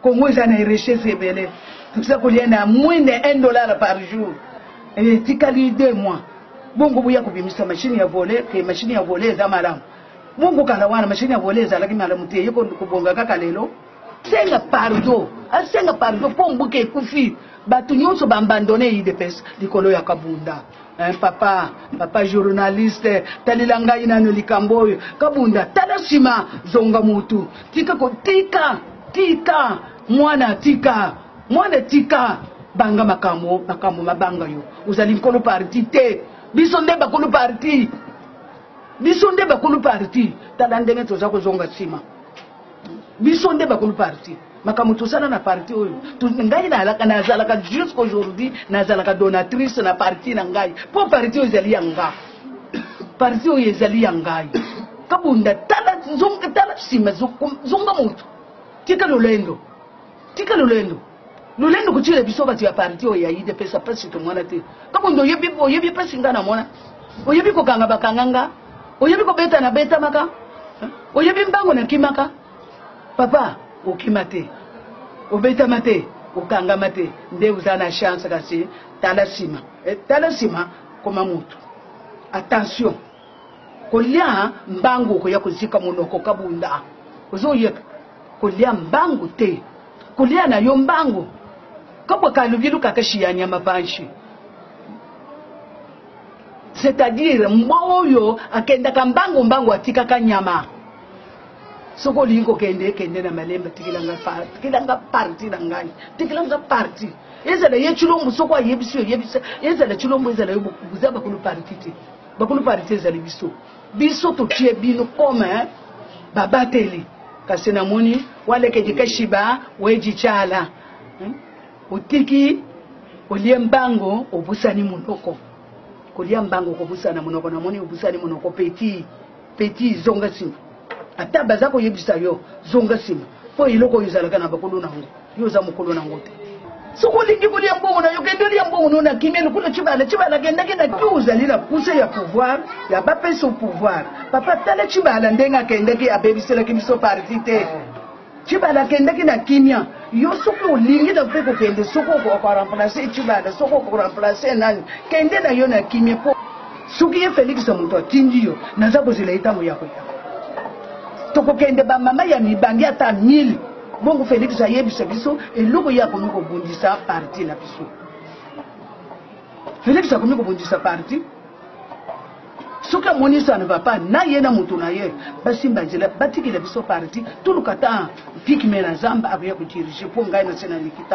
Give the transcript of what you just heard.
Congo eza na richesse ebele, toza kolia na moins de 1 dollar par jour, etikali 2 mois bongo boya kobimisa machine ya vole ke machine ya vole eza malamu. Bongo kala wana machine ya vole ezalaki malamu te, ye kobonga kaka lelo. Senga pardon, asenga pardon mpo mboka ekufi, bato nyonso bambandone UDPS likolo ya Kabunda. Hein, papa, papa journaliste, talela ngai nano likambo oyo. Kabunda, tala nsima, zonga mutu. Tika ko tika, tika mwana tika, mwana tika banga makambo, makambo mabanga yo. Ozali nkolo parti te. Biso nde bakolo parti. Biso nde bakolo parti. Tala ndenge toza kozonga nsima. Biso nde bakolo parti. Makambo tosala na parti oyo, ngai nazalaka jusqu'aujourd'hui nazalaka donatrice na parti na ngai, mpo parti oyo ezali ya nga, parti oyo ezali ya ngai. Kabunda, tala zonga, tala nsima, zonga moto, tika lolendo, tika lolendo, lolendo kotiela biso bato ya parti oyo ya UDPS mpasi tomona te. Kabunda, oyebi, oyebi mpasi nga namona, oyebi kokanga bakanga nga, oyebi kobeta na betamaka, oyebi mbango nakimaka. Papa okima te, obetama te, okangama te, nde oza na chance. Kasi tala nsima, tala nsima, koma motu. Attention, kolia mbangu okoya kozika monoko. Kabunda, ozoyeka kolia mbangu te, kolia na yo mbangu kabwa kalubilu kakashiya nyama panshi, c'est-à-dire mbwa oyo akendaka mbangu mbangu atikaka nyama. Soki olingi kokende, kende na malembe, tikelanga parti na ngai, tikelanga parti. Ezala ye Tshilombo, soki ayebisi yo, yebisa, ezala Tshilombo, ezala yo, boza bakolo parti te. Bakolo parti ezali biso, biso totie bino comme babateli. Kasi namoni walekedi kashiba weji tshala, otiki olie mbango, obusani monoko. Kolia mbango kobusana monoko, namoni obusani monoko. Petit petit, zonga nsima. Ata baza koyebisa yo, zonga nsima, mpo eloko oyo ezalaka na bakolo nango, yo oza mokolo nango te. Soki olingi kolia mbongo na yo, kende olia mbongo no na kimia lokola Tshibala. Tshibala akendaki na ki, ozali na posa ya pouvoir, ya bapesa pouvoir. Papa, tala Tshibala ndenge akendaki, abebiselaki biso parti te. Tshibala akendaki na kimia. Yo soki olingi na mpe kokende, soki okoremplace Tshibala, soki okoremplace nani, kende na yo na kimia. Mpo soki ye Felix moto atindi yo, naza kozela ye ntango ya koya, tokokende bamama ya mibangi ata 1000. Bongo Felix ayebisa biso eloko ye akomi kobundisa parti na biso. Felix akomi kobundisa parti soki amoni ça ne va pas na ye na moto na ye, basimba nzela, batikela biso parti, toluka ta pygmée na zamba akoya kodirige, mpo ngai na se na likita.